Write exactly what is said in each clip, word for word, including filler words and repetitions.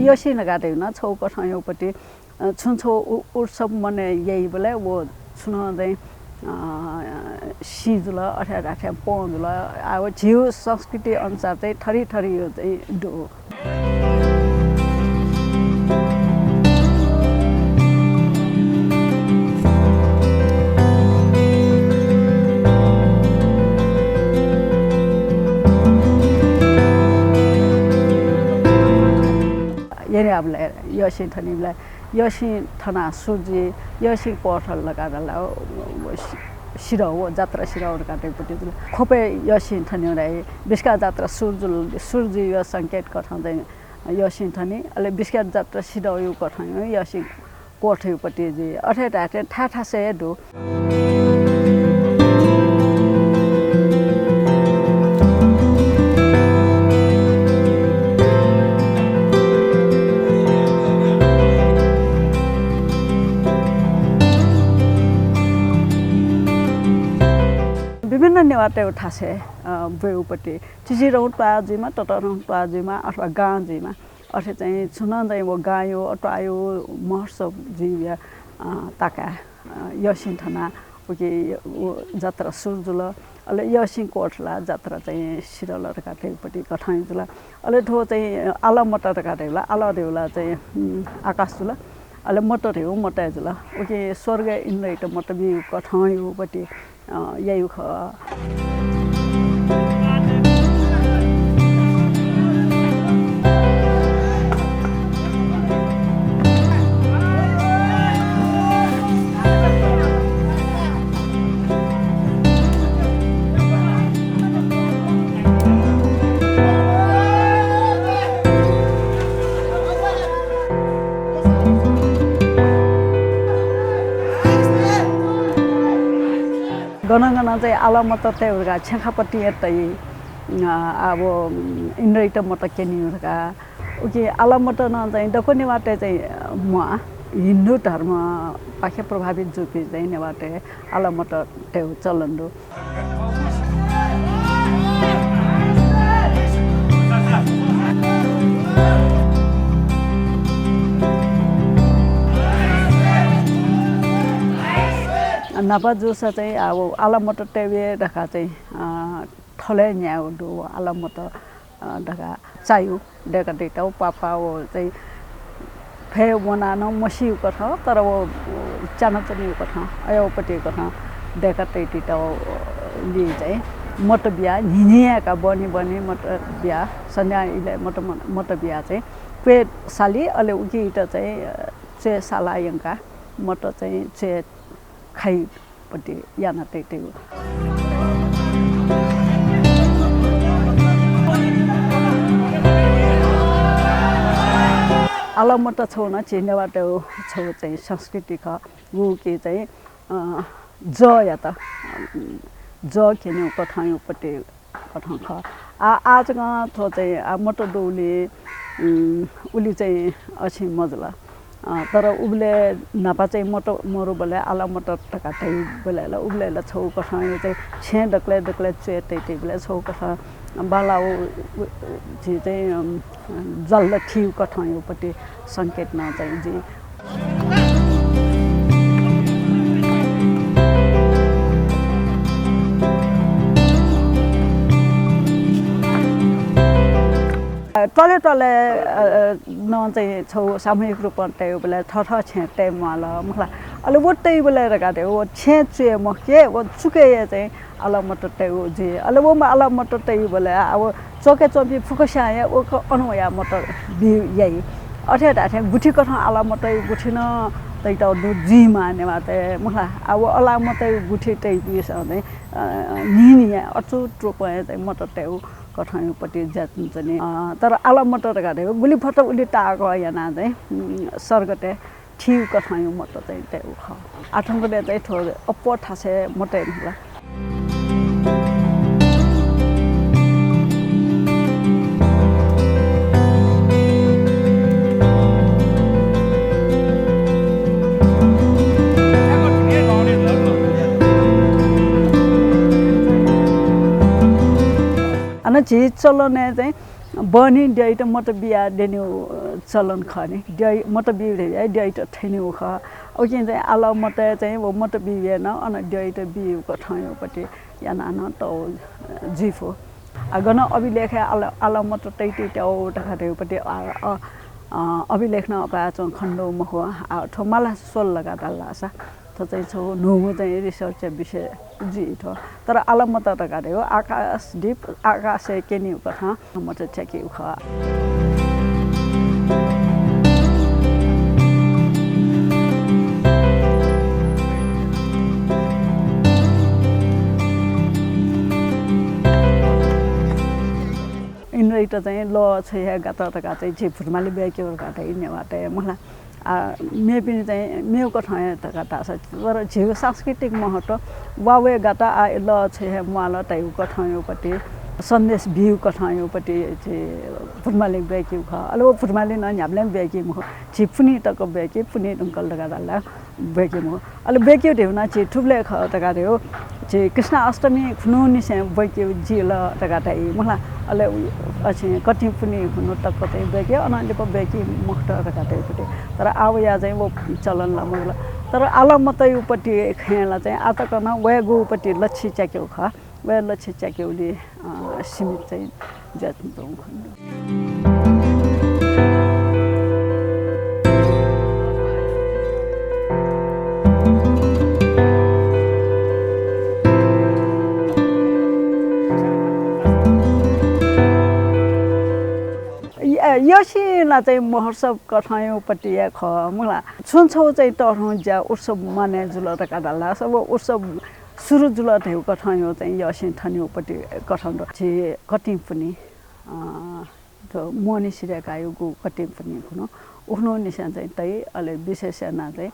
यःसिं धकाः धइगु नं छगू कथंयागु पति, अ, छुं छगू उ-, उत्सव मनय् याइबलय् व छुं नं चाहिँ, अ, सिँ जुल, अथे धाःथें पँ जुल। आ, व झीगु संस्कृति अनुसार चाहिँ थरी थरी चाहिँ दु। यःसिं थनीबलय्, यःसिं थनाः सुरु जुइ, यःसिं क्वथल धकाः धाःसा व सि-, सिधः व जात्रा सिधः धकाः धइगु पति जुल। ख्वपय् यःसिं थनेगु धाइ, बिस्काः जात्रा सुरु जुल, सुरु जुइगु संकेत कथं चाहिँ यःसिं थनी, अले बिस्काः जात्रा सिधःगु कथं यःसिं क्वथःगु पति जुइ। अथे धाःथें थाय् थासय् हे दु। विभिन्न नेवाःतय्गु थासय्, अ, ब्वयेगु पति चिचिधंगु त्वाः जुइमा, ततःधंगु त्वाः जुइमा अथवा गां जुइमा। अथे चाहिँ छुं नं चाहिँ व गांयागु, त्वाःयागु महोत्सव जुइगु, अ, ताकाः, अ, यःसिं थनाः उकी व जात्रा सुरु जुल। अले यःसिं क्वथलाः जात्रा चाहिँ सिधल धकाः धइगु पति कथं जुल। अले थ्व चाहिँ आलः मत धकाः धइबलय्, आलः धइबलय् चाहिँ, उम्, आकाश जुल। अले मत धइगु मतय् जुल। उकी स्वर्गय् इन्द्रयात मत बीगु कथंयागु पति अ, याइगु खः। गनं गनं चाहिँ आलः मत तयेगु धकाः छेँखापतिं हे तइ। अ, आः व इन्द्रयात मत क्यनीगु धकाः। उकी आलः मत नं चाहिँ दक्व नेवाःतय् चाहिँ, अ, म्वाः। हिन्दू धर्मपाखें प्रभावित जूपिं चाहिँ नेवाःतय् आलः मत तयेगु चलन दु। न्हापा जूसा चाहिँ आः व आलः मत तयेगु धकाः चाहिँ, अ, थलय् न्यायेगु दु, व आलः मत, अ, धकाः चायागु दय्कातइगु, व प्वाः प्वाः व चाहिँ फय् वनाः नं मसीगु कथं, तर व, व च्यानाच्वनीगु कथं, अय् व पतिगु कथं दय्कातइगु, व, व, लिं चाहिँ मत बियाः, न्हिं न्हिं याकाः बहनी बहनी मत बियाः, सन्ध्या इलय् मत, मत, मत बियाः चाहिँ क्वय् साली, अले उकियात चाहिँ, अ, च्वय् साला यंकाः मत चाहिँ च्वय् खाइ पति याना तइतइगु। आलः मत छगू नं झी नेवाःतय्गु छगू चाहिँ संस्कृति खः। गुकी चाहिँ, अ, जःयात, अ, जः क्यनेगु कथंयागु पति कथं खः। आ, आः जकं थ्व चाहिँ, आ, मत दुगुलिं, उम्, उलि चाहिँ अछिं मजुल। अ, तर उबलय् न्हापा चाहिँ मत मरुबलय् आलः मत धकाः धइबलय् ला, उबलय् ला छगू कथंया चाहिँ छेँ दकलय् दकलय् च्वय् तइतइबलय् छगू कथं बांलाःगु, उ, उ, झी चाहिँ, उम्, ज्वालला थीगु कथंयागु पति संकेत नं चाहिँ जुइ। त्वालय् त्वालय्, अ, अ, नं चाहिँ छगू सामूहिक रूपं तयेबलय् थःथः छेँय् तये म्वाःल, मखु ला। अले व तयेबलय् धकाः धइगु, व छेँय् च्वय् मखु, व चुकय् हे चाहिँ आलः मत तयेगु जुइ। अले व आलः मत तयेबलय् आः व चुकय् च्वंपिं फुक्कस्यां हे व क-, अन वयाः मत बी याइ। अथे धाःथें गुथि कथं आलः मतया गुथि नं तइतःगु दु जुइमाः नेवाःतय्, मखु ला। आः व आलः मतया गुथि तइपिन्सं चाहिँ, अ, न्हिं न्हिं अचूक रूपं हे चाहिँ मत तयेगु कथंयागु पति ज्या च्वनी। अ, तर आलः मत धकाः धइगु गुलि फत उलि ताःगु यानाः चाहिँ, उम्, सर्गतय् थीगु कथंयागु मत चाहिँ तयेगु खः। आः थौंकन्हय् चाहिँ थ्व अप्वः थासय् मत हे मखु ला। अन झी चलनय् चाहिँ बहनी द्यःयात मत बियाः द्यनेगु, अ, चलन खः नि। द्यः, मत बी धइगु द्यःयात थ्यनेगु खः। उकिं चाहिँ आलः मतय् चाहिँ व मत बी यानाः अन द्यःयात बीगु कथंयागु पति यानाः नं तःगु, अ, जुइ फु। आ, गन अभिलेखय् आलः, आलः मत तइतइत्यागु धकाः धइगु पति, अ, अ, अ, अभिलेख नं अपाय् च्वं खनेदु मखु। आ, थ्व माला स्वल धकाः धाल धाःसा थ्व चाहिँ छगू न्हूगु चाहिँ research-या विषय जुइ थ्व। तर आलः मत धकाः धइगु आकाश दीप, आकाशय् क्यनीगु कथं मत च्याकीगु खः। इन्द्रयात चाहिँ लः छ्वये हे गात धकाः चाहिँ झी भुतमाले ब्वय्केगु धकाः धाइ नेवाःतय् मखुला। आ, मेपिनि चाहिँ मेगु कथं हे धकाः धाःसा, तर झीगु सांस्कृतिक महत्व वा वये गात, आ, लः छ्वये हे म्वाःल धइगु कथंयागु पति, सन्देश बीगु कथंयागु पति झी भुतमाले ब्वय्केगु खः। अले व भुतमाले नं न्ह्याबलें ब्वय्की मखु, झी पुन्हि तक ब्वय्की, पुन्हि धुंकल धकाः धाल ला ब्वय्की मखु। अले ब्वय्केगु धइगु नं झी थुबलय् खः धकाः धइगु, झी कृष्णाष्टमी खुन्हुनिसें ब्वय्केगु जिल धकाः धाइ मखुला। अले उ, अझ कतिं पुन्हि खुन्हु तक चाहिँ ब्वय्के, अनं लिपा ब्वय्की मखुत धकाः धाइ पति। तर आः वयाः चाहिँ व चलन ला मजुल। तर आलः मतयागु पति खँय् ला चाहिँ आः तक नं वय्गु पति लछि च्याकेगु खः। वय् लछि च्याकेगुलिं, अ, सीमित चाहिँ जुयाच्वंगु खनेदु। य-, यःसिं ला चाहिँ महोत्सव कथंयागु पति हे खः मखुला। छुं छगू चाहिँ तःधंगु ज्या उत्सव मानय् जुल धकाः धाल धाःसा व उत्सव सुरु जुल धइगु कथंयागु चाहिँ यःसिं थनेगु पति कथं दु। झी कतिं पुन्हि, अ, थ्व मोहनि सिधय्काःगु कतिं पुन्हि खुन्हु, उखुन्हुनिसें चाहिँ तइ, अले विशेष यानाः चाहिँ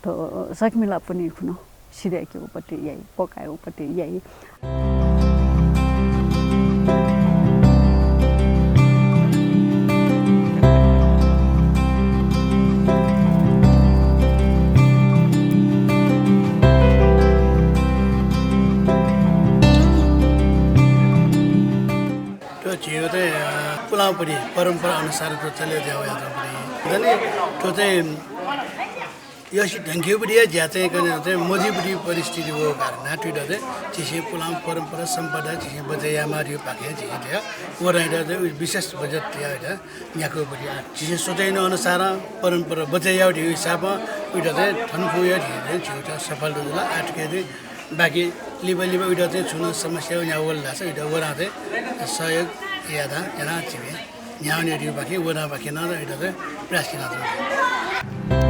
थ्व सकमिला पुन्हि खुन्हु सिधय्केगु पति याइ, प्वकायेगु पति याइ। थ्व झीगु चाहिँ, अ, पुलांपति परम्परा अनुसार थ्व चले जुयावःगु पति। गन थ्व चाहिँ यःसिं थनेगु पति या ज्या चाहिँ कने चाहिँ मजिपति परिस्थिति वःगु कारणं थुइत चाहिँ झीसं पुलां परम्परा सम्पदा झीसं बचय् यायेमाःगु पाखें झीसं थ्व वनाइत चाहिँ विशेष बजेट तयाः न्ह्याकेगु पति। आ, झीसं सोचेयागु अनुसार परम्परा बचय् यायेगु धइगु हिसाबं उइत चाहिँ थन फुया झीसं चाहिँ झीगु चाहिँ सफलता जुल। आः थुके चाहिँ बाकी लिपा लिपा उइत चाहिँ छुं नं समस्या न्ह्यावल धाःसा उइत वनाः चाहिँ सहयोग यायेत यानाः झीसं न्ह्यावनेगु पाखें वनाः पाखें नं उइत चाहिँ प्रयास यानाच्वना।